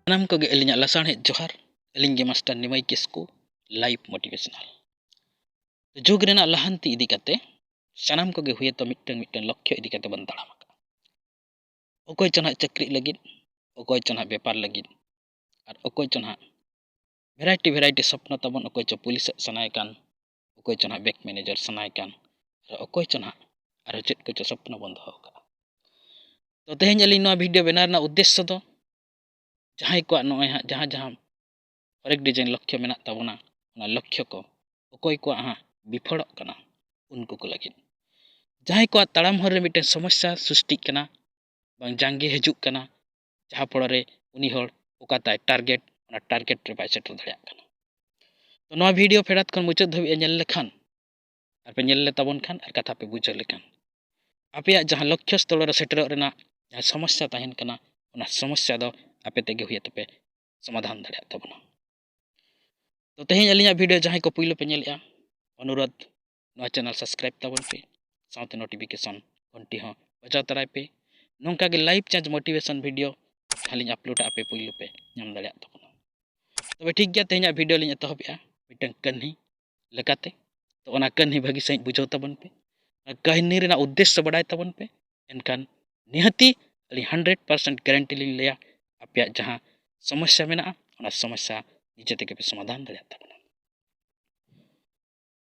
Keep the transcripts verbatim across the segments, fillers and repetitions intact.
ᱥᱟᱱᱟᱢ ᱠᱚᱜᱮ ᱟᱹᱞᱤᱧᱟᱜ ᱞᱟᱥᱟᱲᱦᱮᱫ ᱡᱚᱦᱟᱨ᱾ ᱟᱹᱞᱤᱧ ᱜᱮ ᱢᱟᱥᱴᱟᱨ ᱱᱤᱢᱟᱹᱭ ᱠᱤᱥᱠᱩ, ᱞᱟᱭᱤᱯᱷ ᱢᱳᱴᱤᱵᱷᱮᱥᱚᱱᱟᱞ᱾ ᱛᱚ, ᱡᱩᱜᱽ ᱨᱮᱱᱟᱜ ᱞᱟᱦᱟᱱᱛᱤ ᱤᱫᱤ ᱠᱟᱛᱮ ᱥᱟᱱᱟᱢ ᱠᱚᱜᱮ ᱦᱩᱭᱮᱛᱚ ᱢᱤᱫᱴᱟᱝ ᱢᱤᱫᱴᱟᱝ ᱞᱚᱠᱠᱷᱚ ᱤᱫᱤ ᱠᱟᱛᱮ ᱵᱚᱱ ᱛᱟᱲᱟᱢ ᱟᱠᱟᱫᱼᱟ᱾ ᱚᱠᱚᱭ ᱪᱚ ᱱᱟᱦᱟᱜ ᱪᱟᱹᱠᱨᱤ ᱞᱟᱹᱜᱤᱫ, ᱚᱠᱚᱭ ᱪᱚ ᱱᱟᱦᱟᱜ ᱵᱮᱯᱟᱨ ᱞᱟᱹᱜᱤᱫ, ᱟᱨ ᱚᱠᱚᱭ ᱪᱚ ᱱᱟᱦᱟᱜ ᱵᱷᱮᱨᱟᱭᱴᱤ ᱵᱷᱮᱨᱟᱭᱴᱤ ᱥᱚᱯᱱᱚ ᱛᱟᱵᱚᱱ, ᱚᱠᱚᱭ ᱪᱚ ᱯᱩᱞᱤᱥᱚᱜ ᱥᱟᱱᱟᱭᱮ ᱠᱟᱱ, ᱚᱠᱚᱭ ᱪᱚ ᱱᱟᱦᱟᱜ ᱵᱮᱝᱠ ᱢᱮᱱᱮᱡᱟᱨ ᱥᱟᱱᱟᱭᱮ ᱠᱟᱱ, ᱟᱨ ᱚᱠᱚᱭ ᱪᱚ ᱱᱟᱦᱟᱜ ᱟᱨᱦᱚᱸ ᱪᱮᱫ ᱠᱚᱪᱚ ᱥᱚᱯᱱᱚ ᱵᱚᱱ ᱫᱚᱦᱚ ᱟᱠᱟᱫᱼᱟ᱾ ᱛᱚ, ᱛᱮᱦᱮᱧ ᱟᱹᱞᱤᱧ ᱱᱚᱣᱟ ᱵᱷᱤᱰᱤᱭᱳ ᱵᱮᱱᱟᱣ ᱨᱮᱱᱟᱜ ᱩᱫᱽᱫᱮᱥᱥᱚ ᱫᱚ ᱡᱟᱦᱟᱸᱭ ᱠᱚᱣᱟᱜ ᱱᱚᱜᱼᱚᱭ ᱦᱟᱸᱜ ᱡᱟᱦᱟᱸ ᱡᱟᱦᱟᱸ forex design ᱞᱚᱠᱠᱷᱚ ᱢᱮᱱᱟᱜ ᱛᱟᱵᱚᱱᱟ, ᱚᱱᱟ ᱞᱚᱠᱠᱷᱚ ᱠᱚ ᱚᱠᱚᱭ ᱠᱚᱣᱟᱜ ᱦᱟᱸᱜ ᱵᱤᱯᱷᱚᱲᱚᱜ ᱠᱟᱱᱟ, ᱩᱱᱠᱩ ᱠᱚ ᱞᱟᱹᱜᱤᱫ᱾ ᱡᱟᱦᱟᱸᱭ ᱠᱚᱣᱟᱜ ᱛᱟᱲᱟᱢ ᱦᱚᱨ ᱨᱮ ᱢᱤᱫᱴᱮᱱ ᱥᱚᱢᱚᱥᱥᱟ ᱥᱨᱤᱥᱴᱤᱜ ᱠᱟᱱᱟ, ᱵᱟᱝ ᱡᱟᱸᱜᱮ ᱦᱤᱡᱩᱜ ᱠᱟᱱᱟ, ᱡᱟᱦᱟᱸ ᱯᱚᱲᱚ ᱨᱮ ᱩᱱᱤ ᱦᱚᱲ ᱚᱠᱟᱛᱟᱭ ᱴᱟᱨᱜᱮᱴ, ᱚᱱᱟ ᱴᱟᱨᱜᱮᱴ ᱨᱮ ᱵᱟᱭ ᱥᱮᱴᱮᱨ ᱫᱟᱲᱮᱭᱟᱜ ᱠᱟᱱᱟ᱾ ᱛᱚ, ᱱᱚᱣᱟ ᱵᱷᱤᱰᱤᱭᱳ ᱯᱷᱮᱰᱟᱛ ᱠᱷᱚᱱ ᱢᱩᱪᱟᱹᱫ ᱫᱷᱟᱹᱵᱤᱡ ᱮ ᱧᱮᱞ ᱞᱮᱠᱷᱟᱱ, ᱟᱨ ᱯᱮ ᱧᱮᱞ ᱞᱮ ᱛᱟᱵᱚᱱ ᱠᱷᱟᱱ, ᱟᱨ ᱠᱟᱛᱷᱟ ᱯᱮ ᱵᱩᱡᱷᱟᱹᱣ ᱞᱮᱠᱷᱟᱱ, ᱟᱯᱮᱭᱟᱜ ᱡᱟᱦᱟᱸ ᱞᱚᱠᱠᱷᱚ ᱥᱛᱷᱚᱞ ᱨᱮ ᱥᱮᱴᱮᱨᱚᱜ ᱨᱮᱱᱟᱜ ᱡᱟᱦᱟᱸ ᱥᱚᱢᱚᱥᱥᱟ ᱛᱟᱦᱮᱱ ᱠᱟᱱᱟ, ᱚᱱᱟ ᱥᱚᱢᱚᱥᱥᱟ ᱫᱚ ᱟᱯᱮ ᱛᱮᱜᱮ ᱦᱩᱭ ᱟᱛᱮᱯᱮ ᱥᱚᱢᱟᱫᱷᱟᱱ ᱫᱟᱲᱮᱭᱟᱜ ᱛᱟᱵᱚᱱᱟ᱾ ᱛᱚ, ᱛᱮᱦᱮᱧ ᱟᱹᱞᱤᱧᱟᱜ ᱵᱷᱤᱰᱤᱭᱳ ᱡᱟᱦᱟᱸᱭ ᱠᱚ ᱯᱩᱭᱞᱩ ᱯᱮ ᱧᱮᱞᱮᱫᱼᱟ, ᱚᱱᱩᱨᱳᱫᱷ, ᱱᱚᱣᱟ ᱪᱮᱱᱮᱞ ᱥᱟᱵᱥᱠᱨᱟᱭᱤᱵ ᱛᱟᱵᱚᱱ ᱯᱮ, ᱥᱟᱶᱛᱮ ᱱᱳᱴᱤᱯᱷᱤᱠᱮᱥᱚᱱ ᱜᱷᱚᱱᱴᱤ ᱦᱚᱸ ᱵᱟᱡᱟᱣ ᱛᱟᱨᱟᱭ ᱯᱮ᱾ ᱱᱚᱝᱠᱟ ᱜᱮ ᱞᱟᱭᱤᱯᱷ ᱪᱮᱧᱡᱽ ᱢᱳᱴᱤᱵᱷᱮᱥᱚᱱ ᱵᱷᱤᱰᱤᱭᱳ ᱡᱟᱦᱟᱸ ᱞᱤᱧ ᱟᱯᱞᱳᱰᱟ, ᱟᱯᱮ ᱯᱩᱭᱞᱩ ᱯᱮ ᱧᱟᱢ ᱫᱟᱲᱮᱭᱟᱜ ᱛᱟᱵᱚᱱᱟ᱾ ᱛᱚᱵᱮ ᱴᱷᱤᱠ ᱜᱮᱭᱟ, ᱛᱮᱦᱮᱧᱟᱜ ᱵᱷᱤᱰᱤᱭᱳ ᱞᱤᱧ ᱮᱛᱚᱦᱚᱵᱮᱜᱼᱟ ᱢᱤᱫᱴᱟᱝ ᱠᱟᱹᱦᱱᱤ ᱞᱮᱠᱟᱛᱮ᱾ ᱛᱚ, ᱚᱱᱟ ᱠᱟᱹᱦᱱᱤ ᱵᱷᱟᱹᱜᱤ ᱥᱟᱺᱦᱤᱡ ᱵᱩᱡᱷᱟᱹᱣ ᱛᱟᱵᱚᱱ ᱯᱮ, ᱚᱱᱟ ᱠᱟᱹᱦᱱᱤ ᱨᱮᱱᱟᱜ ᱩᱫᱽᱫᱮᱥᱥᱚ ᱵᱟᱰᱟᱭ ᱛᱟᱵᱚᱱ ᱯᱮ᱾ ᱮᱱᱠᱷᱟᱱ ᱱᱤᱦᱟᱹᱛᱤ ᱟᱹᱞᱤᱧ ᱦᱟᱱᱰᱨᱮᱰ ᱯᱟᱨᱥᱮᱱᱴ ᱜᱮᱨᱮᱱᱴᱤ ᱞᱤᱧ ᱞᱟᱹᱭᱟ, ᱟᱯᱮᱭᱟᱜ ᱡᱟᱦᱟᱸ ᱥᱚᱢᱚᱥᱥᱟ ᱢᱮᱱᱟᱜᱼᱟ, ᱚᱱᱟ ᱥᱚᱢᱚᱥᱥᱟ ᱱᱤᱡᱮ ᱛᱮᱜᱮ ᱯᱮ ᱥᱚᱢᱟᱫᱷᱟᱱ ᱫᱟᱲᱮᱭᱟᱜ ᱛᱟᱵᱚᱱᱟ᱾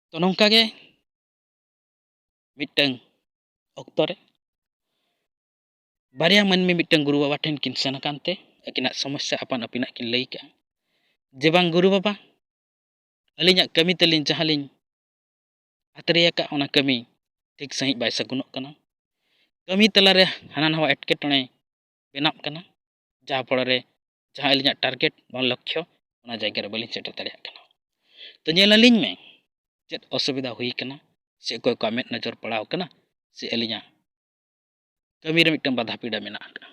ᱛᱚ, ᱱᱚᱝᱠᱟ ᱜᱮ ᱢᱤᱫᱴᱟᱝ ᱚᱠᱛᱚ ᱨᱮ ᱵᱟᱨᱭᱟ ᱢᱟᱹᱱᱢᱤ ᱢᱤᱫᱴᱟᱝ ᱜᱩᱨᱩ ᱵᱟᱵᱟ ᱴᱷᱮᱱ ᱠᱤᱱ ᱥᱮᱱ ᱟᱠᱟᱱ ᱛᱮ ᱟᱹᱠᱤᱱᱟᱜ ᱥᱚᱢᱚᱥᱥᱟ ᱟᱯᱟᱱ ᱟᱹᱯᱤᱱᱟᱜ ᱠᱤᱱ ᱞᱟᱹᱭ ᱠᱟᱜᱼᱟ ᱡᱮ, "ᱵᱟᱝ ᱜᱩᱨᱩ ᱵᱟᱵᱟ, ᱟᱹᱞᱤᱧᱟᱜ ᱠᱟᱹᱢᱤ ᱛᱟᱹᱞᱤᱧ ᱡᱟᱦᱟᱸ ᱞᱤᱧ ᱟᱛᱨᱮ ᱟᱠᱟᱫ, ᱚᱱᱟ ᱠᱟᱹᱢᱤ ᱴᱷᱤᱠ ᱥᱟᱺᱦᱤᱡ ᱵᱟᱭ ᱥᱟᱹᱜᱩᱱᱚᱜ ᱠᱟᱱᱟ᱾ ᱠᱟᱹᱢᱤ ᱛᱟᱞᱟᱨᱮ ᱦᱟᱱᱟ ᱱᱟᱣᱟ ᱮᱴᱠᱮᱴᱚᱬᱮ ᱵᱮᱱᱟᱜ ᱠᱟᱱᱟ, ᱡᱟᱦᱟᱸ ᱯᱚᱲᱚ ᱨᱮ ᱡᱟᱦᱟᱸ ᱟᱹᱞᱤᱧᱟᱜ ᱴᱟᱨᱜᱮᱴ ᱵᱟᱝ ᱞᱚᱠᱠᱷᱚ, ᱚᱱᱟ ᱡᱟᱭᱜᱟ ᱨᱮ ᱵᱟᱹᱞᱤᱧ ᱥᱮᱴᱮᱨ ᱫᱟᱲᱮᱭᱟᱜ ᱠᱟᱱᱟ᱾ ᱛᱚ, ᱧᱮᱞ ᱟᱹᱞᱤᱧ ᱢᱮ, ᱪᱮᱫ ᱚᱥᱩᱵᱤᱫᱷᱟ ᱦᱩᱭ ᱠᱟᱱᱟ, ᱥᱮ ᱚᱠᱚᱭ ᱠᱚᱣᱟᱜ ᱢᱮᱫ ᱱᱚᱡᱚᱨ ᱯᱟᱲᱟᱣ ᱠᱟᱱᱟ, ᱥᱮ ᱟᱹᱞᱤᱧᱟᱜ ᱠᱟᱹᱢᱤ ᱨᱮ ᱢᱤᱫᱴᱟᱝ ᱵᱟᱫᱷᱟ ᱯᱤᱲᱟ ᱢᱮᱱᱟᱜ ᱟᱠᱟᱫᱼᱟ?"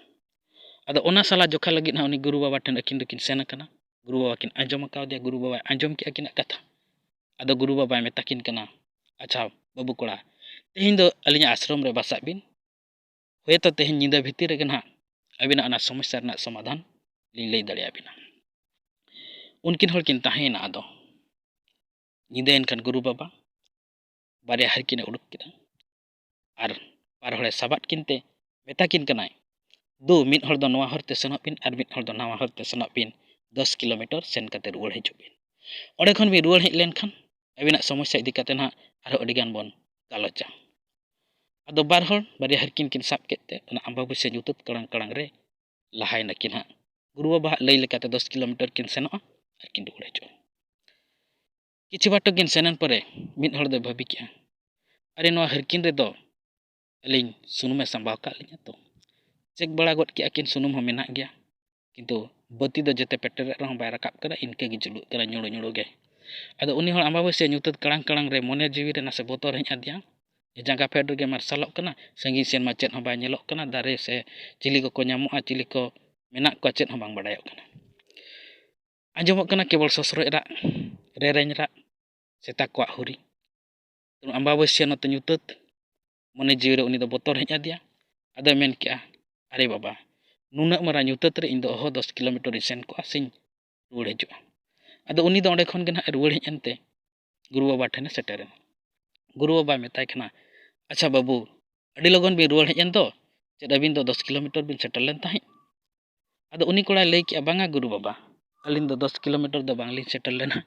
ᱟᱫᱚ ᱚᱱᱟ ᱥᱟᱞᱟ ᱡᱚᱠᱷᱟ ᱞᱟᱹᱜᱤᱫ ᱦᱟᱸᱜ ᱩᱱᱤ ᱜᱩᱨᱩ ᱵᱟᱵᱟ ᱴᱷᱮᱱ ᱟᱹᱠᱤᱱ ᱫᱚᱠᱤᱱ ᱥᱮᱱ ᱟᱠᱟᱱᱟ᱾ ᱜᱩᱨᱩ ᱵᱟᱵᱟ ᱠᱤᱱ ᱟᱸᱡᱚᱢ ᱟᱠᱟᱣᱫᱮᱭᱟ, ᱜᱩᱨᱩ ᱵᱟᱵᱟᱭ ᱟᱸᱡᱚᱢ ᱠᱮᱜᱼᱟ ᱟᱹᱠᱤᱱᱟᱜ ᱠᱟᱛᱷᱟ᱾ ᱟᱫᱚ ᱜᱩᱨᱩ ᱵᱟᱵᱟᱭ ᱢᱮᱛᱟ ᱠᱤᱱ ᱠᱟᱱᱟ, "ᱟᱪᱪᱷᱟ ᱵᱟᱹᱵᱩ ᱠᱚᱲᱟ, ᱛᱮᱦᱮᱧ ᱫᱚ ᱟᱹᱞᱤᱧᱟᱜ ᱟᱥᱨᱚᱢ ᱨᱮ ᱵᱟᱥᱟᱜ ᱵᱤᱱ᱾ ᱦᱳᱭᱛᱳ ᱛᱮᱦᱮᱧ ᱧᱤᱫᱟᱹ ᱵᱷᱤᱛᱤᱨ ᱨᱮᱜᱮ ᱱᱟᱦᱟᱜ ᱟᱹᱵᱤᱱᱟᱜ ᱚᱱᱟ ᱥᱚᱢᱚᱥᱥᱟ ᱨᱮᱱᱟᱜ ᱥᱚᱢᱟᱫᱷᱟᱱ ᱞᱤᱧ ᱞᱟᱹᱭ ᱫᱟᱲᱮᱭᱟᱵᱤᱱᱟ᱾ ᱩᱱᱠᱤᱱ ᱦᱚᱲ ᱠᱤᱱ ᱛᱟᱦᱮᱸᱭᱮᱱᱟ᱾ ᱟᱫᱚ ᱧᱤᱫᱟᱹᱭᱮᱱ ᱠᱷᱟᱱ ᱜᱩᱨᱩ ᱵᱟᱵᱟ ᱵᱟᱨᱭᱟ ᱦᱟᱹᱨᱠᱤᱱᱮ ᱩᱰᱩᱠ ᱠᱮᱫᱟ ᱟᱨ ᱵᱟᱨ ᱦᱚᱲᱮ ᱥᱟᱵᱟᱫ ᱠᱤᱱ ᱛᱮ ᱢᱮᱛᱟ ᱠᱤᱱ ᱠᱟᱱᱟᱭ, "ᱫᱩ, ᱢᱤᱫ ᱦᱚᱲ ᱫᱚ ᱱᱚᱣᱟ ᱦᱚᱨ ᱛᱮ ᱥᱮᱱᱚᱜ ᱵᱤᱱ ᱟᱨ ᱢᱤᱫ ᱦᱚᱲ ᱫᱚ ᱱᱟᱣᱟ ᱦᱚᱨ ᱛᱮ ᱥᱮᱱᱚᱜ ᱵᱤᱱ, ᱫᱚᱥ ᱠᱤᱞᱳᱢᱤᱴᱟᱨ ᱥᱮᱱ ᱠᱟᱛᱮ ᱨᱩᱣᱟᱹᱲ ᱦᱤᱡᱩᱜ ᱵᱤᱱ᱾ ᱚᱸᱰᱮ ᱠᱷᱚᱱ ᱵᱤᱱ ᱨᱩᱣᱟᱹᱲ ᱦᱮᱡ ᱞᱮᱱᱠᱷᱟᱱ ᱟᱹᱵᱤᱱᱟᱜ ᱥᱚᱢᱚᱥᱥᱟ ᱤᱫᱤ ᱠᱟᱛᱮ ᱱᱟᱦᱟᱜ ᱟᱨᱦᱚᱸ ᱟᱹᱰᱤ ᱜᱟᱱ ᱵᱚᱱ ᱜᱟᱞᱚᱪᱟ᱾" ᱟᱫᱚ ᱵᱟᱨ ᱦᱚᱲ ᱵᱟᱨᱭᱟ ᱦᱟᱹᱨᱠᱤᱱ ᱠᱤᱱ ᱥᱟᱵ ᱠᱮᱫ ᱛᱮ ᱚᱱᱟ ᱟᱢᱵᱟᱵᱟᱹᱥᱭᱟᱹ ᱧᱩᱛᱟᱹᱛ ᱠᱟᱲᱟᱝ ᱠᱟᱲᱟᱝ ᱨᱮ ᱞᱟᱦᱟᱭ ᱱᱟᱹᱠᱤᱱ ᱦᱟᱸᱜ᱾ ᱜᱩᱨᱩ ᱵᱟᱵᱟ ᱦᱟᱸᱜ ᱞᱟᱹᱭ ᱞᱮᱠᱟᱛᱮ ᱫᱚᱥ ᱠᱤᱞᱳᱢᱤᱴᱟᱨ ᱠᱤᱱ ᱥᱮᱱᱚᱜᱼᱟ ᱟᱨ ᱠᱤᱱ ᱨᱩᱣᱟᱹᱲ ᱦᱤᱡᱩᱜᱼᱟ᱾ ᱠᱤᱪᱷᱩ ᱵᱟᱴᱚ ᱠᱤᱱ ᱥᱮᱱᱮᱱ ᱯᱚᱨᱮ ᱢᱤᱫ ᱦᱚᱲ ᱫᱚᱭ ᱵᱷᱟᱹᱵᱤ ᱠᱮᱜᱼᱟ, "ᱟᱨᱮ, ᱱᱚᱣᱟ ᱦᱟᱹᱨᱠᱤᱱ ᱨᱮᱫᱚ ᱟᱹᱞᱤᱧ ᱥᱩᱱᱩᱢᱮ ᱥᱟᱢᱵᱟᱣ ᱠᱟᱜ ᱞᱤᱧᱟ ᱛᱚ?" ᱪᱮᱠ ᱵᱟᱲᱟ ᱜᱚᱫ ᱠᱮᱜᱼᱟ ᱠᱤᱱ, ᱥᱩᱱᱩᱢ ᱦᱚᱸ ᱢᱮᱱᱟᱜ ᱜᱮᱭᱟ, ᱠᱤᱱᱛᱩ ᱵᱟᱹᱛᱤ ᱫᱚ ᱡᱮᱛᱮ ᱯᱮᱴᱮᱨᱮᱫ ᱨᱮᱦᱚᱸ ᱵᱟᱭ ᱨᱟᱠᱟᱵ ᱠᱟᱱᱟ, ᱤᱱᱠᱟᱹ ᱜᱮ ᱡᱩᱞᱩᱜ ᱠᱟᱱᱟ ᱧᱩᱲᱩ ᱧᱩᱲᱩ ᱜᱮ᱾ ᱟᱫᱚ ᱩᱱᱤ ᱦᱚᱲ ᱟᱢᱵᱟᱵᱟᱹᱥᱭᱟᱹ ᱧᱩᱛᱟᱹᱛ ᱠᱟᱲᱟᱝ ᱠᱟᱲᱟᱝ ᱨᱮ ᱢᱚᱱᱮ ᱡᱤᱣᱤ ᱨᱮ ᱱᱟᱥᱮ ᱵᱚᱛᱚᱨ ᱦᱮᱡ ᱟᱫᱮᱭᱟ᱾ ᱡᱟᱸᱜᱟ ᱯᱷᱮᱰ ᱨᱮᱜᱮ ᱢᱟᱨᱥᱟᱞᱚᱜ ᱠᱟᱱᱟ, ᱥᱟᱺᱜᱤᱧ ᱥᱮᱱ ᱢᱟ ᱪᱮᱫ ᱦᱚᱸ ᱵᱟᱭ ᱧᱮᱞᱚᱜ ᱠᱟᱱᱟ, ᱫᱟᱨᱮ ᱥᱮ ᱪᱤᱞᱤ ᱠᱚᱠᱚ ᱧᱟᱢᱚᱜᱼᱟ, ᱪᱤᱞᱤ ᱠᱚ ᱢᱮᱱᱟᱜ ᱠᱚᱣᱟ, ᱪᱮᱫ ᱦᱚᱸ ᱵᱟᱝ ᱵᱟᱰᱟᱭᱚᱜ ᱠᱟᱱᱟ᱾ ᱟᱸᱡᱚᱢᱚᱜ ᱠᱟᱱᱟ ᱠᱮᱵᱚᱞ ᱥᱚᱥᱨᱚᱡ ᱨᱟᱜ, ᱨᱮᱨᱮᱧ ᱨᱟᱜ, ᱥᱮᱛᱟ ᱠᱚᱣᱟᱜ ᱦᱩᱨᱤ᱾ ᱛᱚ ᱟᱢᱵᱟᱵᱟᱹᱥᱭᱟᱹ ᱱᱚᱛᱮ ᱧᱩᱛᱟᱹᱛ, ᱢᱚᱱᱮ ᱡᱤᱣᱤ ᱨᱮ ᱩᱱᱤ ᱫᱚ ᱵᱚᱛᱚᱨ ᱦᱮᱡ ᱟᱫᱮᱭᱟ᱾ ᱟᱫᱚᱭ ᱢᱮᱱ ᱠᱮᱜᱼᱟ, "ᱟᱨᱮ ᱵᱟᱵᱟ, ᱱᱩᱱᱟᱹᱜ ᱢᱟᱨᱟᱝ ᱧᱩᱛᱟᱹᱛ ᱨᱮ ᱤᱧ ᱫᱚ ᱚᱦᱚ ᱫᱚᱥ ᱠᱤᱞᱳᱢᱤᱴᱟᱨᱤᱧ ᱥᱮᱱ ᱠᱚᱜᱼᱟ ᱥᱮᱧ ᱨᱩᱣᱟᱹᱲ ᱦᱤᱡᱩᱜᱼᱟ?" ᱟᱫᱚ ᱩᱱᱤ ᱫᱚ ᱚᱸᱰᱮ ᱠᱷᱚᱱ ᱜᱮ ᱱᱟᱦᱟᱜ ᱨᱩᱣᱟᱹᱲ ᱦᱮᱡ ᱮᱱᱛᱮ ᱜᱩᱨᱩ ᱵᱟᱵᱟ ᱴᱷᱮᱱᱮ ᱥᱮᱴᱮᱨᱮᱱᱟ᱾ ᱜᱩᱨᱩ ᱵᱟᱵᱟᱭ ᱢᱮᱛᱟᱭ ᱠᱟᱱᱟ, "ᱟᱪᱪᱷᱟ ᱵᱟᱹᱵᱩ, ᱟᱹᱰᱤ ᱞᱚᱜᱚᱱ ᱵᱤᱱ ᱨᱩᱣᱟᱹᱲ ᱦᱮᱡ ᱮᱱ ᱫᱚ, ᱪᱮᱫ ᱟᱹᱵᱤᱱ ᱫᱚ ᱫᱚᱥ ᱠᱤᱞᱳᱢᱤᱴᱟᱨ ᱵᱤᱱ ᱥᱮᱴᱮᱨ ᱞᱮᱱ ᱛᱟᱦᱮᱸᱫ?" ᱟᱫᱚ ᱩᱱᱤ ᱠᱚᱲᱟᱭ ᱞᱟᱹᱭ ᱠᱮᱜᱼᱟ, "ᱵᱟᱝᱟ ᱜᱩᱨᱩ ᱵᱟᱵᱟ, ᱟᱹᱞᱤᱧ ᱫᱚ ᱫᱚᱥ ᱠᱤᱞᱳᱢᱤᱴᱟᱨ ᱫᱚ ᱵᱟᱝᱞᱤᱧ ᱥᱮᱴᱮᱨ ᱞᱮᱱᱟ,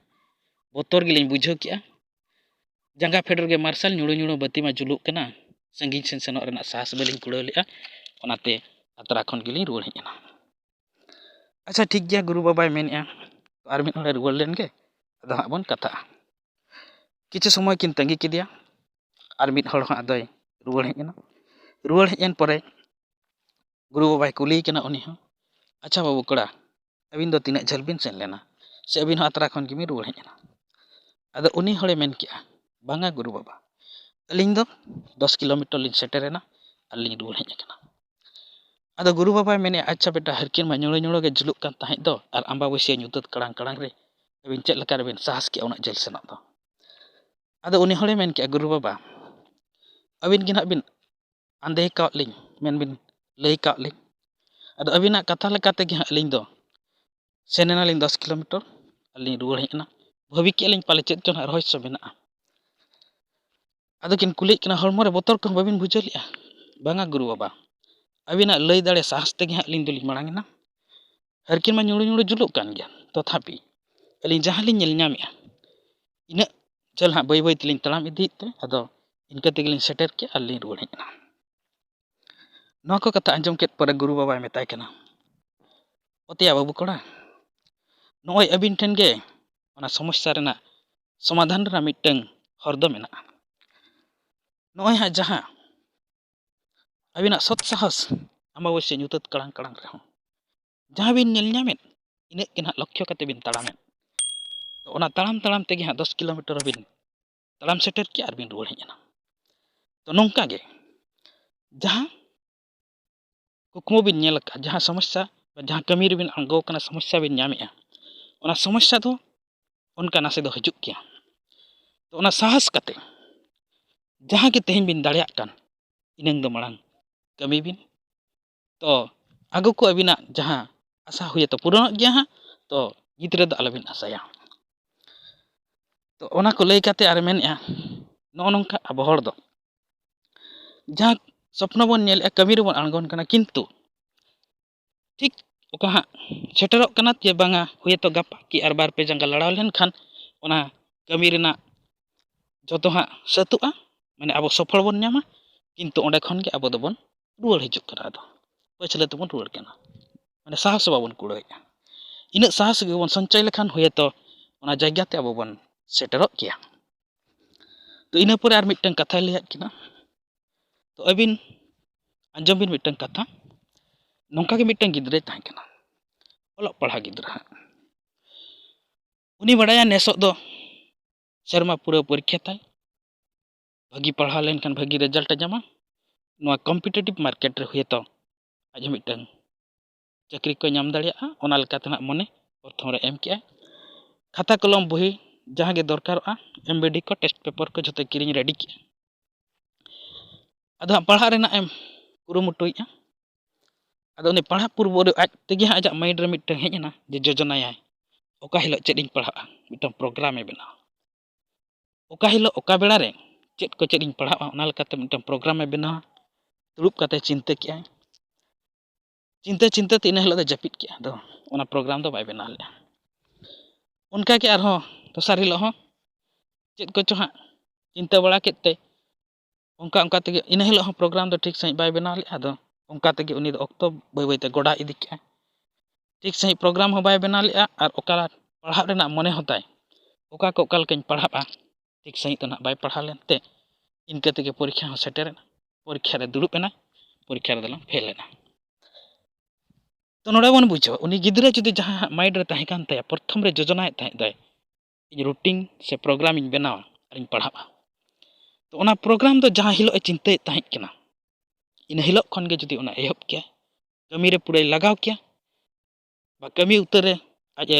ᱵᱚᱛᱚᱨ ᱜᱮᱞᱤᱧ ᱵᱩᱡᱷᱟᱹᱣ ᱠᱮᱜᱼᱟ᱾ ᱡᱟᱸᱜᱟ ᱯᱷᱮᱰ ᱨᱮᱜᱮ ᱢᱟᱨᱥᱟᱞ ᱧᱩᱲᱩ ᱧᱩᱲᱩ ᱵᱟᱹᱛᱤ ᱢᱟ ᱡᱩᱞᱩᱜ ᱠᱟᱱᱟ, ᱥᱟᱺᱜᱤᱧ ᱥᱮᱱ ᱥᱮᱱᱚᱜ ᱨᱮᱱᱟᱜ ᱥᱟᱦᱟᱥ ᱵᱟᱹᱞᱤᱧ ᱠᱩᱲᱟᱹᱣ ᱞᱮᱜᱼᱟ, ᱚᱱᱟᱛᱮ ᱟᱛᱨᱟ ᱠᱷᱚᱱ ᱜᱮᱞᱤᱧ ᱨᱩᱣᱟᱹᱲ ᱦᱮᱡ ᱮᱱᱟ᱾" "ᱟᱪᱪᱷᱟ ᱴᱷᱤᱠ ᱜᱮᱭᱟ ᱜᱩᱨᱩ ᱵᱟᱵᱟᱭ ᱢᱮᱱᱮᱜᱼᱟ, ᱟᱨ ᱢᱤᱫ ᱦᱚᱲᱮ ᱨᱩᱣᱟᱹᱲ ᱞᱮᱱ ᱜᱮ, ᱟᱫᱚ ᱦᱟᱸᱜ ᱵᱚᱱ ᱠᱟᱛᱷᱟᱜᱼᱟ᱾" ᱠᱤᱪᱷᱩ ᱥᱚᱢᱚᱭ ᱠᱤᱱ ᱛᱟᱺᱜᱤ ᱠᱮᱫᱮᱭᱟ, ᱟᱨ ᱢᱤᱫ ᱦᱚᱲ ᱦᱚᱸ ᱟᱫᱚᱭ ᱨᱩᱣᱟᱹᱲ ᱦᱮᱡ ᱮᱱᱟ᱾ ᱨᱩᱣᱟᱹᱲ ᱦᱮᱡ ᱮᱱ ᱯᱚᱨᱮ ᱜᱩᱨᱩ ᱵᱟᱵᱟᱭ ᱠᱩᱞᱤᱭᱮ ᱠᱟᱱᱟ ᱩᱱᱤ ᱦᱚᱸ, "ᱟᱪᱪᱷᱟ ᱵᱟᱹᱵᱩ ᱠᱚᱲᱟ, ᱟᱹᱵᱤᱱ ᱫᱚ ᱛᱤᱱᱟᱹᱜ ᱡᱷᱟᱹᱞ ᱵᱤᱱ ᱥᱮᱱ ᱞᱮᱱᱟ, ᱥᱮ ᱟᱹᱵᱤᱱ ᱦᱚᱸ ᱟᱛᱨᱟ ᱠᱷᱚᱱ ᱜᱮᱵᱤᱱ ᱨᱩᱣᱟᱹᱲ ᱦᱮᱡ ᱮᱱᱟ?" ᱟᱫᱚ ᱩᱱᱤ ᱦᱚᱲᱮ ᱢᱮᱱ ᱠᱮᱜᱼᱟ, "ᱵᱟᱝᱟ ᱜᱩᱨᱩ ᱵᱟᱵᱟ, ᱟᱹᱞᱤᱧ ᱫᱚ ᱫᱚᱥ ᱠᱤᱞᱳᱢᱤᱴᱟᱨ ᱞᱤᱧ ᱥᱮᱴᱮᱨᱮᱱᱟ ᱟᱨ ᱞᱤᱧ ᱨᱩᱣᱟᱹᱲ ᱦᱮᱡ ᱟᱠᱟᱱᱟ᱾" ᱟᱫᱚ ᱜᱩᱨᱩ ᱵᱟᱵᱟᱭ ᱢᱮᱱᱮᱜᱼᱟ, "ᱟᱪᱪᱷᱟ ᱵᱮᱴᱟ, ᱦᱟᱹᱨᱠᱤᱱ ᱢᱟ ᱧᱩᱲᱩ ᱧᱩᱲᱩ ᱜᱮ ᱡᱩᱞᱩᱜ ᱠᱟᱱ ᱛᱟᱦᱮᱸᱫ ᱫᱚ, ᱟᱨ ᱟᱢᱵᱟᱵᱟᱹᱥᱭᱟᱹ ᱧᱩᱛᱟᱹᱛ ᱠᱟᱲᱟᱝ ᱠᱟᱲᱟᱝ ᱨᱮ ᱟᱹᱵᱤᱱ ᱪᱮᱫ ᱞᱮᱠᱟ ᱨᱮᱵᱤᱱ ᱥᱟᱦᱟᱥ ᱠᱮᱜᱼᱟ ᱩᱱᱟᱹᱜ ᱡᱷᱟᱹᱞ ᱥᱮᱱᱚᱜ ᱫᱚ?" ᱟᱫᱚ ᱩᱱᱤ ᱦᱚᱲᱮ ᱢᱮᱱ ᱠᱮᱜᱼᱟ, "ᱜᱩᱨᱩ ᱵᱟᱵᱟ, ᱟᱹᱵᱤᱱ ᱜᱮ ᱱᱟᱦᱟᱜ ᱵᱤᱱ ᱟᱸᱫᱮ ᱠᱟᱣᱟᱫ ᱞᱤᱧ, ᱢᱮᱱ ᱵᱤᱱ ᱞᱟᱹᱭ ᱠᱟᱣᱟᱫ ᱞᱤᱧ᱾ ᱟᱫᱚ ᱟᱹᱵᱤᱱᱟᱜ ᱠᱟᱛᱷᱟ ᱞᱮᱠᱟ ᱛᱮᱜᱮ ᱦᱟᱸᱜ ᱟᱹᱞᱤᱧ ᱫᱚ ᱥᱮᱱ ᱮᱱᱟᱞᱤᱧ ᱫᱚᱥ ᱠᱤᱞᱳᱢᱤᱴᱟᱨ, ᱟᱨ ᱞᱤᱧ ᱨᱩᱣᱟᱹᱲ ᱦᱮᱡ ᱮᱱᱟ᱾ ᱵᱷᱟᱹᱵᱤ ᱠᱮᱜᱼᱟ ᱞᱤᱧ ᱯᱟᱞᱮ ᱪᱮᱫ ᱪᱚ ᱱᱟᱦᱟᱜ ᱨᱚᱦᱚᱥᱭᱚ ᱢᱮᱱᱟᱜᱼᱟ᱾ ᱟᱫᱚ ᱠᱤᱱ ᱠᱩᱞᱤᱭᱮᱫ ᱠᱟᱱᱟ, "ᱦᱚᱲᱢᱚ ᱨᱮ ᱵᱚᱛᱚᱨ ᱠᱚᱦᱚᱸ ᱵᱟᱹᱵᱤᱱ ᱵᱩᱡᱷᱟᱹᱣ ᱞᱮᱜᱼᱟ?" "ᱵᱟᱝᱟ ᱜᱩᱨᱩ ᱵᱟᱵᱟ, ᱟᱹᱵᱤᱱᱟᱜ ᱞᱟᱹᱭ ᱫᱟᱲᱮ ᱥᱟᱦᱟᱥ ᱛᱮᱜᱮ ᱦᱟᱸᱜ ᱟᱹᱞᱤᱧ ᱫᱚᱞᱤᱧ ᱢᱟᱲᱟᱝ ᱮᱱᱟ᱾ ᱦᱟᱹᱨᱠᱤᱱ ᱢᱟ ᱧᱩᱲᱩ ᱧᱩᱲᱩ ᱡᱩᱞᱩᱜ ᱠᱟᱱ ᱜᱮᱭᱟ, ᱛᱚᱛᱷᱟᱯᱤ ᱟᱹᱞᱤᱧ ᱡᱟᱦᱟᱸ ᱞᱤᱧ ᱧᱮᱞ ᱧᱟᱢᱮᱜᱼᱟ, ᱤᱱᱟᱹᱜ ᱡᱷᱟᱹᱞ ᱦᱟᱸᱜ ᱵᱟᱹᱭ ᱵᱟᱹᱭ ᱛᱮᱞᱤᱧ ᱛᱟᱲᱟᱢ ᱤᱫᱤᱭᱮᱫ ᱛᱮ, ᱟᱫᱚ ᱤᱱᱠᱟᱹ ᱛᱮᱜᱮᱞᱤᱧ ᱥᱮᱴᱮᱨ ᱠᱮᱜᱼᱟ ᱟᱨ ᱞᱤᱧ ᱨᱩᱣᱟᱹᱲ ᱦᱮᱡ ᱮᱱᱟ᱾" ᱱᱚᱣᱟ ᱠᱚ ᱠᱟᱛᱷᱟ ᱟᱸᱡᱚᱢ ᱠᱮᱫ ᱯᱚᱨᱮ ᱜᱩᱨᱩ ᱵᱟᱵᱟᱭ ᱢᱮᱛᱟᱭ ᱠᱟᱱᱟ, "ᱚᱛᱮᱭᱟ ᱵᱟᱹᱵᱩ ᱠᱚᱲᱟ, ᱱᱚᱜᱼᱚᱭ ᱟᱹᱵᱤᱱ ᱴᱷᱮᱱ ᱜᱮ ᱚᱱᱟ ᱥᱚᱢᱚᱥᱥᱟ ᱨᱮᱱᱟᱜ ᱥᱚᱢᱟᱫᱷᱟᱱ ᱨᱮᱱᱟᱜ ᱢᱤᱫᱴᱟᱝ ᱦᱚᱨ ᱫᱚ ᱢᱮᱱᱟᱜᱼᱟ᱾ ᱱᱚᱜᱼᱚᱭ ᱦᱟᱸᱜ ᱡᱟᱦᱟᱸ ᱟᱹᱵᱤᱱᱟᱜ ᱥᱚᱛ ᱥᱟᱦᱚᱥ ᱟᱢᱟᱵᱟᱹᱥᱭᱟᱹ ᱧᱩᱛᱟᱹᱛ ᱠᱟᱲᱟᱝ ᱠᱟᱲᱟᱝ ᱨᱮᱦᱚᱸ ᱡᱟᱦᱟᱸ ᱵᱤᱱ ᱧᱮᱞ ᱧᱟᱢᱮᱫ, ᱤᱱᱟᱹᱜ ᱜᱮ ᱱᱟᱦᱟᱜ ᱞᱚᱠᱠᱷᱚ ᱠᱟᱛᱮ ᱵᱤᱱ ᱛᱟᱲᱟᱢᱮᱫ᱾ ᱛᱚ ᱚᱱᱟ ᱛᱟᱲᱟᱢ ᱛᱟᱲᱟᱢ ᱛᱮᱜᱮ ᱦᱟᱸᱜ ᱫᱚᱥ ᱠᱤᱞᱳᱢᱤᱴᱟᱨ ᱦᱚᱸᱵᱤᱱ ᱛᱟᱲᱟᱢ ᱥᱮᱴᱮᱨ ᱠᱮᱜᱼᱟ ᱟᱨ ᱵᱤᱱ ᱨᱩᱣᱟᱹᱲ ᱦᱮᱡ ᱮᱱᱟ᱾" ᱛᱚ ᱱᱚᱝᱠᱟ ᱜᱮ ᱡᱟᱦᱟᱸ ᱠᱩᱠᱢᱩ ᱵᱤᱱ ᱧᱮᱞ ᱟᱠᱟᱫ, ᱡᱟᱦᱟᱸ ᱥᱚᱢᱚᱥᱥᱟ, ᱡᱟᱦᱟᱸ ᱠᱟᱹᱢᱤ ᱨᱮᱵᱤᱱ ᱟᱬᱜᱚ ᱟᱠᱟᱱᱟ, ᱥᱚᱢᱚᱥᱥᱟ ᱵᱤᱱ ᱧᱟᱢᱮᱜᱼᱟ, ᱚᱱᱟ ᱥᱚᱢᱚᱥᱥᱟ ᱫᱚ ᱚᱱᱠᱟ ᱱᱟᱥᱮ ᱫᱚ ᱦᱤᱡᱩᱜ ᱜᱮᱭᱟ᱾ ᱛᱚ ᱚᱱᱟ ᱥᱟᱦᱚᱥ ᱠᱟᱛᱮ ᱡᱟᱦᱟᱸ ᱜᱮ ᱛᱮᱦᱮᱧ ᱵᱤᱱ ᱫᱟᱲᱮᱭᱟᱜ ᱠᱟᱱ, ᱤᱱᱟᱹᱝ ᱫᱚ ᱢᱟᱲᱟᱝ ᱠᱟᱹᱢᱤ ᱵᱤᱱ᱾ ᱛᱚ ᱟᱹᱜᱩ ᱠᱚ ᱟᱹᱵᱤᱱᱟᱜ ᱡᱟᱦᱟᱸ ᱟᱥᱟ ᱦᱩᱭᱟᱛᱚ ᱯᱩᱨᱚᱱᱚᱜ ᱜᱮᱭᱟ ᱦᱟᱸᱜ, ᱛᱚ ᱧᱤᱛ ᱨᱮᱫᱚ ᱟᱞᱚᱵᱤᱱ ᱟᱥᱟᱭᱟ᱾ ᱛᱚ ᱚᱱᱟ ᱠᱚ ᱞᱟᱹᱭ ᱠᱟᱛᱮ ᱟᱨ ᱢᱮᱱᱮᱫᱼᱟ, ᱱᱚᱜᱼᱚ ᱱᱚᱝᱠᱟ ᱟᱵᱚ ᱦᱚᱲ ᱫᱚ ᱡᱟᱦᱟᱸ ᱥᱚᱯᱱᱚ ᱵᱚᱱ ᱧᱮᱞᱮᱫᱼᱟ, ᱠᱟᱹᱢᱤ ᱨᱮᱵᱚᱱ ᱟᱬᱜᱚᱱ ᱠᱟᱱᱟ, ᱠᱤᱱᱛᱩ ᱴᱷᱤᱠ ᱚᱠᱟ ᱦᱟᱸᱜ ᱥᱮᱴᱮᱨᱚᱜ ᱠᱟᱱᱟ ᱪᱮ ᱵᱟᱝᱟ, ᱦᱩᱭᱛᱚ ᱜᱟᱯᱟ ᱠᱤ ᱟᱨ ᱵᱟᱨ ᱯᱮ ᱡᱟᱸᱜᱟ ᱞᱟᱲᱟᱣ ᱞᱮᱱᱠᱷᱟᱱ ᱚᱱᱟ ᱠᱟᱹᱢᱤ ᱨᱮᱱᱟᱜ ᱡᱚᱛᱚ ᱦᱟᱸᱜ ᱥᱟᱹᱛᱩᱜᱼᱟ, ᱢᱟᱱᱮ ᱟᱵᱚ ᱥᱚᱯᱷᱚᱞ ᱵᱚᱱ ᱧᱟᱢᱟ, ᱠᱤᱱᱛᱩ ᱚᱸᱰᱮ ᱠᱷᱚᱱ ᱜᱮ ᱟᱵᱚ ᱫᱚᱵᱚᱱ ᱨᱩᱣᱟᱹᱲ ᱦᱤᱡᱩᱜ ᱠᱟᱱᱟ, ᱟᱫᱚ ᱯᱟᱹᱪᱷᱞᱟᱹ ᱛᱮᱵᱚᱱ ᱨᱩᱣᱟᱹᱲ ᱠᱟᱱᱟ, ᱢᱟᱱᱮ ᱥᱟᱦᱚᱥ ᱵᱟᱵᱚᱱ ᱠᱩᱲᱟᱹᱣᱮᱫᱼᱟ᱾ ᱤᱱᱟᱹᱜ ᱥᱟᱦᱚᱥ ᱜᱮᱵᱚᱱ ᱥᱚᱧᱪᱚᱭ ᱞᱮᱠᱷᱟᱱ ᱦᱩᱭᱛᱚ ᱚᱱᱟ ᱡᱟᱭᱜᱟ ᱛᱮ ᱟᱵᱚ ᱵᱚᱱ ᱥᱮᱴᱮᱨᱚᱜ ᱜᱮᱭᱟ᱾ ᱛᱚ ᱤᱱᱟᱹ ᱯᱚᱨᱮ ᱟᱨ ᱢᱤᱫᱴᱟᱝ ᱠᱟᱛᱷᱟᱭ ᱞᱟᱹᱭᱟᱫ ᱠᱤᱱᱟ᱾ ᱛᱚ ᱟᱹᱵᱤᱱ ᱟᱸᱡᱚᱢ ᱵᱤᱱ ᱢᱤᱫᱴᱟᱝ ᱠᱟᱛᱷᱟ᱾ ᱱᱚᱝᱠᱟ ᱜᱮ ᱢᱤᱫᱴᱟᱝ ᱜᱤᱫᱽᱨᱟᱹᱭ ᱛᱟᱦᱮᱸ ᱠᱟᱱᱟ, ᱚᱞᱚᱜ ᱯᱟᱲᱦᱟᱣ ᱜᱤᱫᱽᱨᱟᱹ ᱦᱟᱸᱜ᱾ ᱩᱱᱤ ᱵᱟᱲᱟᱭᱟ ᱱᱮᱥᱚᱜ ᱫᱚ ᱥᱮᱨᱢᱟ ᱯᱩᱨᱟᱹᱣ ᱯᱚᱨᱤᱠᱠᱷᱟ ᱛᱟᱭ, ᱵᱷᱟᱹᱜᱤ ᱯᱟᱲᱦᱟᱣ ᱞᱮᱱᱠᱷᱟᱱ ᱵᱷᱟᱹᱜᱤ ᱨᱮᱡᱟᱞᱴ ᱮ ᱧᱟᱢᱟ, ᱱᱚᱣᱟ ᱠᱚᱢᱯᱤᱴᱤᱴᱤᱵᱷ ᱢᱟᱨᱠᱮᱴ ᱨᱮ ᱦᱩᱭᱛᱚ ᱟᱡ ᱦᱚᱸ ᱢᱤᱫᱴᱟᱝ ᱪᱟᱹᱠᱨᱤ ᱠᱚᱭ ᱧᱟᱢ ᱫᱟᱲᱮᱭᱟᱜᱼᱟ᱾ ᱚᱱᱟ ᱞᱮᱠᱟᱛᱮ ᱱᱟᱜ ᱢᱚᱱᱮ ᱯᱨᱚᱛᱷᱚᱢ ᱨᱮ ᱮᱢ ᱠᱮᱜᱼᱟᱭ᱾ ᱠᱷᱟᱛᱟ ᱠᱚᱞᱚᱢ ᱵᱚᱦᱤ ᱡᱟᱦᱟᱸ ᱜᱮ ᱫᱚᱨᱠᱟᱨᱚᱜᱼᱟ, ᱮᱢ ᱵᱤ ᱰᱤ ᱠᱚ, ᱴᱮᱥᱴ ᱯᱮᱯᱟᱨ ᱠᱚ ᱡᱷᱚᱛᱚᱭ ᱠᱤᱨᱤᱧ ᱨᱮᱰᱤ ᱠᱮᱜᱼᱟ᱾ ᱟᱫᱚ ᱦᱟᱸᱜ ᱯᱟᱲᱦᱟᱜ ᱨᱮᱱᱟᱜ ᱮᱢ ᱠᱩᱨᱩᱢᱩᱴᱩᱭᱮᱫᱼᱟ᱾ ᱟᱫᱚ ᱩᱱᱤ ᱯᱟᱲᱦᱟᱜ ᱯᱩᱨᱵᱚ ᱨᱮ ᱟᱡ ᱛᱮᱜᱮ ᱦᱟᱸᱜ ᱟᱡᱟᱜ mind ᱨᱮ ᱢᱤᱫᱴᱟᱝ ᱦᱮᱡ ᱮᱱᱟ ᱡᱮ ᱡᱳᱡᱚᱱᱟᱭᱟᱭ, ᱚᱠᱟ ᱦᱤᱞᱳᱜ ᱪᱮᱫ ᱤᱧ ᱯᱟᱲᱦᱟᱜᱼᱟ, ᱢᱤᱫᱴᱟᱝ program ᱮ ᱵᱮᱱᱟᱣᱟ᱾ ᱚᱠᱟ ᱦᱤᱞᱳᱜ ᱚᱠᱟ ᱵᱮᱲᱟ ᱨᱮ ᱪᱮᱫ ᱠᱚ ᱪᱮᱫ ᱤᱧ ᱯᱟᱲᱦᱟᱜᱼᱟ, ᱚᱱᱟ ᱞᱮᱠᱟᱛᱮ ᱢᱤᱫᱴᱟᱝ program ᱮ ᱵᱮᱱᱟᱣᱟ᱾ ᱫᱩᱲᱩᱵ ᱠᱟᱛᱮ ᱪᱤᱱᱛᱟᱹ ᱠᱮᱜᱼᱟᱭ, ᱪᱤᱱᱛᱟᱹ ᱪᱤᱱᱛᱟᱹ ᱛᱮ ᱤᱱᱟᱹ ᱦᱤᱞᱳᱜ ᱫᱚ ᱡᱟᱹᱯᱤᱫ ᱠᱮᱜᱼᱟ, ᱟᱫᱚ ᱚᱱᱟ program ᱫᱚ ᱵᱟᱭ ᱵᱮᱱᱟᱣ ᱞᱮᱜᱼᱟ᱾ ᱚᱱᱠᱟ ᱜᱮ ᱟᱨᱦᱚᱸ ᱫᱚᱥᱟᱨ ᱦᱤᱞᱳᱜ ᱦᱚᱸ ᱪᱮᱫ ᱠᱚᱪᱚ ᱦᱟᱸᱜ ᱪᱤᱱᱛᱟᱹ ᱵᱟᱲᱟ ᱠᱮᱫ ᱛᱮ ᱚᱱᱠᱟ ᱚᱱᱠᱟ ᱛᱮᱜᱮ ᱤᱱᱟᱹ ᱦᱤᱞᱳᱜ ᱦᱚᱸ program ᱫᱚ ᱴᱷᱤᱠ ᱥᱟᱺᱦᱤᱡ ᱵᱟᱭ ᱵᱮᱱᱟᱣ ᱞᱮᱜᱼᱟ᱾ ᱟᱫᱚ ᱚᱱᱠᱟ ᱛᱮᱜᱮ ᱩᱱᱤ ᱫᱚ ᱚᱠᱛᱚ ᱵᱟᱹᱭ ᱵᱟᱹᱭᱛᱮ ᱜᱚᱰᱟ ᱤᱫᱤ ᱠᱮᱜᱼᱟ᱾ ᱴᱷᱤᱠ ᱥᱟᱺᱦᱤᱡ program ᱦᱚᱸ ᱵᱟᱭ ᱵᱮᱱᱟᱣ ᱞᱮᱜᱼᱟ ᱟᱨ ᱚᱠᱟ ᱯᱟᱲᱦᱟᱜ ᱨᱮᱱᱟᱜ ᱢᱚᱱᱮ ᱦᱚᱸ ᱛᱟᱭ, ᱚᱠᱟ ᱠᱚ ᱚᱠᱟ ᱞᱮᱠᱟᱧ ᱯᱟᱲᱦᱟᱜᱼᱟ, ᱴᱷᱤᱠ ᱥᱟᱺᱦᱤᱡ ᱫᱚ ᱱᱟᱦᱟᱜ ᱵᱟᱭ ᱯᱟᱲᱦᱟᱣ ᱞᱮᱱᱛᱮ ᱤᱱᱠᱟᱹ ᱛᱮᱜᱮ ᱯᱚᱨᱤᱠᱠᱷᱟ ᱦᱚᱸ ᱥᱮᱴᱮᱨᱮᱱᱟ᱾ ᱯᱚᱨᱤᱠᱠᱷᱟ ᱨᱮ ᱫᱩᱲᱩᱵ ᱮᱱᱟᱭ, ᱯᱚᱨᱤᱠᱠᱷᱟ ᱨᱮᱫᱚ ᱞᱟᱝ ᱯᱷᱮᱞ ᱮᱱᱟ᱾ ᱛᱚ ᱱᱚᱰᱮ ᱵᱚᱱ ᱵᱩᱡᱷᱟᱹᱣᱟ, ᱩᱱᱤ ᱜᱤᱫᱽᱨᱟᱹ ᱡᱩᱫᱤ ᱡᱟᱦᱟᱸ ᱦᱟᱸᱜ mind ᱨᱮ ᱛᱟᱦᱮᱸ ᱠᱟᱱ ᱛᱟᱭᱟ, ᱯᱨᱚᱛᱷᱚᱢ ᱨᱮ ᱡᱳᱡᱚᱱᱟᱭᱮᱫ ᱛᱟᱦᱮᱸᱫ ᱫᱟᱭ, ᱤᱧ routine ᱥᱮ program ᱤᱧ ᱵᱮᱱᱟᱣᱟ ᱟᱨᱤᱧ ᱯᱟᱲᱦᱟᱜᱼᱟ, ᱛᱚ ᱚᱱᱟ program ᱫᱚ ᱡᱟᱦᱟᱸ ᱦᱤᱞᱳᱜ ᱮ ᱪᱤᱱᱛᱟᱹᱭᱮᱫ ᱛᱟᱦᱮᱸᱫ ᱠᱟᱱᱟ, ᱤᱱᱟᱹ ᱦᱤᱞᱳᱜ ᱠᱷᱚᱱ ᱜᱮ ᱡᱩᱫᱤ ᱚᱱᱟ ᱮᱦᱚᱵ ᱠᱮᱭᱟ, ᱠᱟᱹᱢᱤ ᱨᱮ ᱯᱩᱨᱟᱹᱭ ᱞᱟᱜᱟᱣ ᱠᱮᱭᱟ, ᱵᱟ ᱠᱟᱹᱢᱤ ᱩᱛᱟᱹᱨ ᱨᱮ ᱟᱡ ᱮ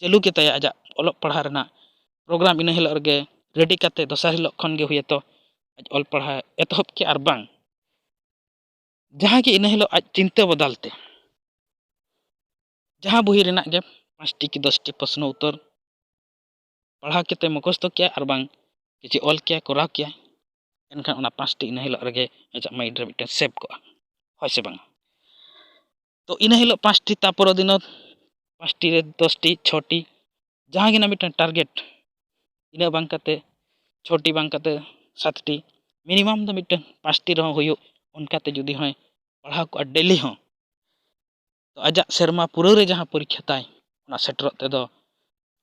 ᱪᱟᱹᱞᱩ ᱠᱮᱛᱟᱭᱟ ᱟᱡᱟᱜ ᱚᱞᱚᱜ ᱯᱟᱲᱦᱟᱜ ᱨᱮᱱᱟᱜ program, ᱤᱱᱟᱹ ᱦᱤᱞᱳᱜ ᱨᱮᱜᱮ ready ᱠᱟᱛᱮ ᱫᱚᱥᱟᱨ ᱦᱤᱞᱳᱜ ᱠᱷᱚᱱ ᱜᱮ ᱦᱩᱭᱛᱚ ᱟᱡ ᱚᱞ ᱯᱟᱲᱦᱟᱣ ᱮᱛᱚᱦᱚᱵ ᱠᱮᱭᱟ᱾ ᱟᱨ ᱵᱟᱝ ᱡᱟᱦᱟᱸ ᱜᱮ ᱤᱱᱟᱹ ᱦᱤᱞᱳᱜ ᱟᱡ ᱪᱤᱱᱛᱟᱹ ᱵᱚᱫᱚᱞ ᱛᱮ ᱡᱟᱦᱟᱸ ᱵᱚᱦᱤ ᱨᱮᱱᱟᱜ ᱜᱮ ᱯᱟᱸᱪᱴᱤ ᱠᱤ ᱫᱚᱥᱴᱤ ᱯᱨᱚᱥᱱᱚ ᱩᱛᱛᱚᱨ ᱯᱟᱲᱦᱟᱣ ᱠᱟᱛᱮ ᱢᱩᱠᱷᱚᱥᱛᱚ ᱠᱮᱭᱟ ᱟᱨ ᱵᱟᱝ ᱠᱤᱪᱷᱩ ᱚᱞ ᱠᱮᱭᱟ, ᱠᱚᱨᱟᱣ ᱠᱮᱭᱟ, ᱮᱱᱠᱷᱟᱱ ᱚᱱᱟ ᱯᱟᱸᱪᱴᱤ ᱤᱱᱟᱹ ᱦᱤᱞᱳᱜ ᱨᱮᱜᱮ ᱟᱡᱟᱜ mind ᱨᱮ ᱢᱤᱫᱴᱮᱱ save ᱠᱚᱜᱼᱟ, ᱦᱳᱭ ᱥᱮ ᱵᱟᱝ? ᱛᱚ ᱤᱱᱟᱹ ᱦᱤᱞᱳᱜ ᱯᱟᱸᱪᱴᱤ, ᱛᱟᱨᱯᱚᱨᱮ ᱫᱤᱱ ᱯᱟᱸᱪᱴᱤ ᱨᱮ ᱫᱚᱥᱴᱤ, ᱪᱷᱚᱴᱤ, ᱡᱟᱦᱟᱸ ᱜᱮ ᱱᱟᱜ ᱢᱤᱫᱴᱮᱱ target, ᱤᱱᱟᱹ ᱵᱟᱝ ᱠᱟᱛᱮ ᱪᱷᱚᱴᱤ ᱵᱟᱝ ᱠᱟᱛᱮ ᱥᱟᱛᱴᱤ, minimum ᱫᱚ ᱢᱤᱫᱴᱮᱱ ᱯᱟᱸᱪᱴᱤ ᱨᱮᱦᱚᱸ ᱦᱩᱭᱩᱜ, ᱚᱱᱠᱟᱛᱮ ᱡᱩᱫᱤ ᱦᱚᱸᱭ ᱯᱟᱲᱦᱟᱣ ᱠᱚᱜᱼᱟ daily ᱦᱚᱸ, ᱛᱚ ᱟᱡᱟᱜ ᱥᱮᱨᱢᱟ ᱯᱩᱨᱟᱹᱣ ᱨᱮ ᱡᱟᱦᱟᱸ ᱯᱚᱨᱤᱠᱠᱷᱟ ᱛᱟᱭ, ᱚᱱᱟ ᱥᱮᱴᱮᱨᱚᱜ ᱛᱮᱫᱚ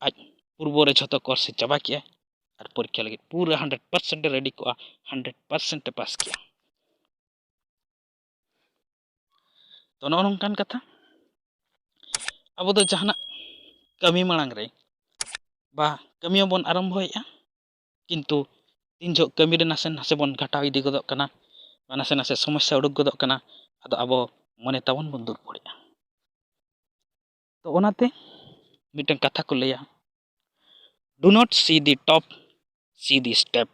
ᱟᱡ ᱯᱩᱨᱵᱚ ᱨᱮ ᱡᱷᱚᱛᱚ course ᱮ ᱪᱟᱵᱟ ᱠᱮᱜᱼᱟ ᱟᱨ ᱯᱚᱨᱤᱠᱠᱷᱟ ᱞᱟᱹᱜᱤᱫ ᱯᱩᱨᱟᱹ hundred percent ᱮ ready ᱠᱚᱜᱼᱟ, hundred percent ᱮ pass ᱠᱮᱜᱼᱟ᱾ ᱛᱚ ᱱᱚᱜᱼᱚ ᱱᱚᱝᱠᱟᱱ ᱠᱟᱛᱷᱟ, ᱟᱵᱚ ᱫᱚ ᱡᱟᱦᱟᱱᱟᱜ ᱠᱟᱹᱢᱤ ᱢᱟᱲᱟᱝ ᱨᱮ ᱵᱟ ᱠᱟᱹᱢᱤ ᱦᱚᱸᱵᱚᱱ ᱟᱨᱟᱢᱵᱷᱚᱭᱮᱫᱼᱟ, ᱠᱤᱱᱛᱩ ᱛᱤᱱ ᱡᱚᱦᱚᱜ ᱠᱟᱹᱢᱤ ᱨᱮ ᱱᱟᱥᱮ ᱱᱟᱥᱮ ᱵᱚᱱ ᱜᱷᱟᱴᱟᱣ ᱤᱫᱤ ᱜᱚᱫᱚᱜ ᱠᱟᱱᱟ ᱵᱟ ᱱᱟᱥᱮ ᱱᱟᱥᱮ ᱥᱚᱢᱚᱥᱥᱟ ᱩᱰᱩᱠ ᱜᱚᱫᱚᱜ ᱠᱟᱱᱟ, ᱟᱫᱚ ᱟᱵᱚ ᱢᱚᱱᱮ ᱛᱟᱵᱚᱱ ᱵᱚᱱ ᱫᱩᱨᱵᱚᱞᱮᱫᱼᱟ᱾ ᱛᱚ ᱚᱱᱟᱛᱮ ᱢᱤᱫᱴᱟᱝ ᱠᱟᱛᱷᱟ ᱠᱚ ᱞᱟᱹᱭᱟ, "Do not see the top, see the step."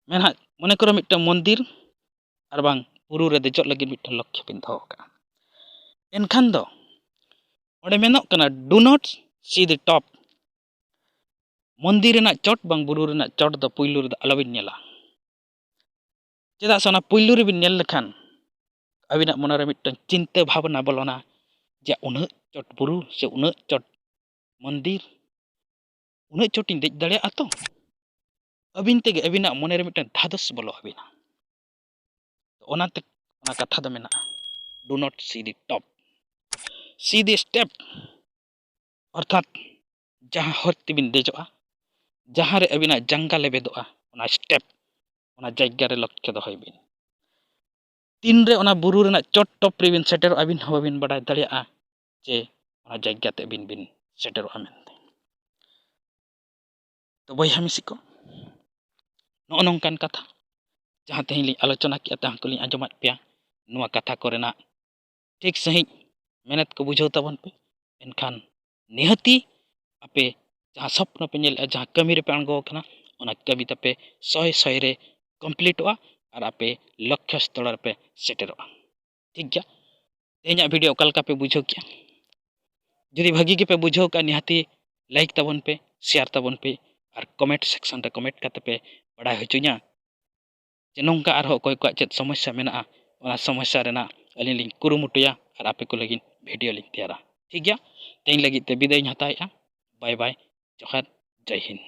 ᱢᱮᱱᱦᱟᱜ ᱢᱚᱱᱮ ᱠᱚᱨᱚ ᱢᱤᱫᱴᱟᱝ ᱢᱚᱱᱫᱤᱨ ᱟᱨ ᱵᱟᱝ ᱵᱩᱨᱩ ᱨᱮ ᱫᱮᱡᱚᱜ ᱞᱟᱹᱜᱤᱫ ᱢᱤᱫᱴᱟᱝ ᱞᱚᱠᱠᱷᱚ ᱵᱤᱱ ᱫᱚᱦᱚ ᱟᱠᱟᱫᱼᱟ᱾ ᱮᱱᱠᱷᱟᱱ ᱫᱚ ᱚᱸᱰᱮ ᱢᱮᱱᱚᱜ ᱠᱟᱱᱟ, "Do not see the top." ᱢᱚᱱᱫᱤᱨ ᱨᱮᱱᱟᱜ ᱪᱚᱴ ᱵᱟᱝ ᱵᱩᱨᱩ ᱨᱮᱱᱟᱜ ᱪᱚᱴ ᱫᱚ ᱯᱩᱭᱞᱩ ᱨᱮᱫᱚ ᱟᱞᱚᱵᱤᱱ ᱧᱮᱞᱟ᱾ ᱪᱮᱫᱟᱜ ᱥᱮ ᱚᱱᱟ ᱯᱩᱭᱞᱩ ᱨᱮᱵᱤᱱ ᱧᱮᱞ ᱞᱮᱠᱷᱟᱱ ᱟᱹᱵᱤᱱᱟᱜ ᱢᱚᱱᱮᱨᱮ ᱢᱤᱫᱴᱟᱝ ᱪᱤᱱᱛᱟᱹ ᱵᱷᱟᱵᱽᱱᱟ ᱵᱚᱞᱚᱱᱟ ᱡᱮ ᱩᱱᱟᱹᱜ ᱪᱚᱴ ᱵᱩᱨᱩ ᱥᱮ ᱩᱱᱟᱹᱜ ᱪᱚᱴ ᱢᱚᱱᱫᱤᱨ, ᱩᱱᱟᱹᱜ ᱪᱚᱴᱤᱧ ᱫᱮᱡ ᱫᱟᱲᱮᱭᱟᱜᱼᱟ ᱛᱚ? ᱟᱹᱵᱤᱱ ᱛᱮᱜᱮ ᱟᱹᱵᱤᱱᱟᱜ ᱢᱚᱱᱮᱨᱮ ᱢᱤᱫᱴᱟᱝ ᱫᱷᱟᱫᱚᱥ ᱵᱚᱞᱚ ᱟᱹᱵᱤᱱᱟ᱾ ᱛᱚ ᱚᱱᱟᱛᱮ ᱚᱱᱟ ᱠᱟᱛᱷᱟ ᱫᱚ ᱢᱮᱱᱟᱜᱼᱟ, "Do not see the top, see the step", ᱚᱨᱛᱷᱟᱛ ᱡᱟᱦᱟᱸ ᱦᱚᱨ ᱛᱮᱵᱤᱱ ᱫᱮᱡᱚᱜᱼᱟ, ᱡᱟᱦᱟᱸ ᱨᱮ ᱟᱹᱵᱤᱱᱟᱜ ᱡᱟᱸᱜᱟ ᱞᱮᱵᱮᱫᱚᱜᱼᱟ, ᱚᱱᱟ step, ᱚᱱᱟ ᱡᱟᱭᱜᱟ ᱨᱮ ᱞᱚᱠᱠᱷᱚ ᱫᱚᱦᱚᱭ ᱵᱤᱱ᱾ ᱛᱤᱱᱨᱮ ᱚᱱᱟ ᱵᱩᱨᱩ ᱨᱮᱱᱟᱜ ᱪᱚᱴ ᱴᱚᱯ ᱨᱮᱵᱤᱱ ᱥᱮᱴᱮᱨᱚᱜᱼᱟ, ᱟᱹᱵᱤᱱ ᱦᱚᱸ ᱵᱟᱹᱵᱤᱱ ᱵᱟᱰᱟᱭ ᱫᱟᱲᱮᱭᱟᱜᱼᱟ ᱡᱮ ᱚᱱᱟ ᱡᱟᱭᱜᱟ ᱛᱮ ᱟᱹᱵᱤᱱ ᱵᱤᱱ ᱥᱮᱴᱮᱨᱚᱜᱼᱟ ᱢᱮᱱᱛᱮ᱾ ᱛᱚ ᱵᱚᱭᱦᱟ ᱢᱤᱥᱤ ᱠᱚ, ᱱᱚᱜᱼᱚ ᱱᱚᱝᱠᱟᱱ ᱠᱟᱛᱷᱟ ᱡᱟᱦᱟᱸ ᱛᱮᱦᱮᱧ ᱞᱤᱧ ᱟᱞᱳᱪᱚᱱᱟ ᱠᱮᱜᱼᱟ, ᱛᱟᱦᱟᱸ ᱠᱚᱞᱤᱧ ᱟᱸᱡᱚᱢᱟᱫ ᱯᱮᱭᱟ, ᱱᱚᱣᱟ ᱠᱟᱛᱷᱟ ᱠᱚᱨᱮᱱᱟᱜ ᱴᱷᱤᱠ ᱥᱟᱺᱦᱤᱡ ᱢᱮᱱᱮᱛ ᱠᱚ ᱵᱩᱡᱷᱟᱹᱣ ᱛᱟᱵᱚᱱ ᱯᱮ᱾ ᱮᱱᱠᱷᱟᱱ ᱱᱤᱦᱟᱹᱛᱤ ᱟᱯᱮ ᱡᱟᱦᱟᱸ ᱥᱚᱯᱱᱚ ᱯᱮ ᱧᱮᱞᱮᱫᱼᱟ, ᱡᱟᱦᱟᱸ ᱠᱟᱹᱢᱤ ᱨᱮᱯᱮ ᱟᱬᱜᱚ ᱟᱠᱟᱱᱟ, ᱚᱱᱟ ᱠᱟᱹᱢᱤ ᱛᱟᱯᱮ ᱥᱚᱭ ᱥᱚᱭ ᱨᱮ ᱠᱚᱢᱯᱞᱤᱴᱚᱜᱼᱟ ᱟᱨ ᱟᱯᱮ ᱞᱚᱠᱠᱷᱚ ᱥᱛᱷᱚᱞ ᱨᱮᱯᱮ ᱥᱮᱴᱮᱨᱚᱜᱼᱟ᱾ ᱴᱷᱤᱠ ᱜᱮᱭᱟ, ᱛᱮᱦᱮᱧᱟᱜ ᱵᱷᱤᱰᱤᱭᱳ ᱚᱠᱟ ᱞᱮᱠᱟ ᱯᱮ ᱵᱩᱡᱷᱟᱹᱣ ᱠᱮᱜᱼᱟ? ᱡᱩᱫᱤ ᱵᱷᱟᱹᱜᱤ ᱜᱮᱯᱮ ᱵᱩᱡᱷᱟᱹᱣ ᱠᱟᱜᱼᱟ, ᱱᱤᱦᱟᱹᱛᱤ ᱞᱟᱭᱤᱠ ᱛᱟᱵᱚᱱ ᱯᱮ, ᱥᱮᱭᱟᱨ ᱛᱟᱵᱚᱱ ᱯᱮ ᱟᱨ ᱠᱚᱢᱮᱱᱴ ᱥᱮᱠᱥᱚᱱ ᱨᱮ ᱠᱚᱢᱮᱱᱴ ᱠᱟᱛᱮ ᱯᱮ ᱵᱟᱲᱟᱭ ᱦᱚᱪᱚᱧᱟ ᱡᱮ ᱱᱚᱝᱠᱟ ᱟᱨᱦᱚᱸ ᱚᱠᱚᱭ ᱠᱚᱣᱟᱜ ᱪᱮᱫ ᱥᱚᱢᱚᱥᱥᱟ ᱢᱮᱱᱟᱜᱼᱟ, ᱚᱱᱟ ᱥᱚᱢᱚᱥᱥᱟ ᱨᱮᱱᱟᱜ ᱟᱹᱞᱤᱧ ᱞᱤᱧ ᱠᱩᱨᱩᱢᱩᱴᱩᱭᱟ ᱟᱨ ᱟᱯᱮ ᱠᱚ ᱞᱟᱹᱜᱤᱫ ᱵᱷᱤᱰᱤᱭᱳ ᱞᱤᱧ ᱛᱮᱭᱟᱨᱟ᱾ ᱴᱷᱤᱠ ᱜᱮᱭᱟ, ᱛᱮᱦᱮᱧ ᱞᱟᱹᱜᱤᱫ ᱛᱮ ᱵᱤᱫᱟᱹᱭ ᱤᱧ ᱦᱟᱛᱟᱣᱮᱫᱼᱟ᱾ ᱵᱟᱭ ᱵᱟᱭ, ᱡᱚᱦᱟᱨ, ᱡᱚᱭ ᱦᱤᱱᱫ᱾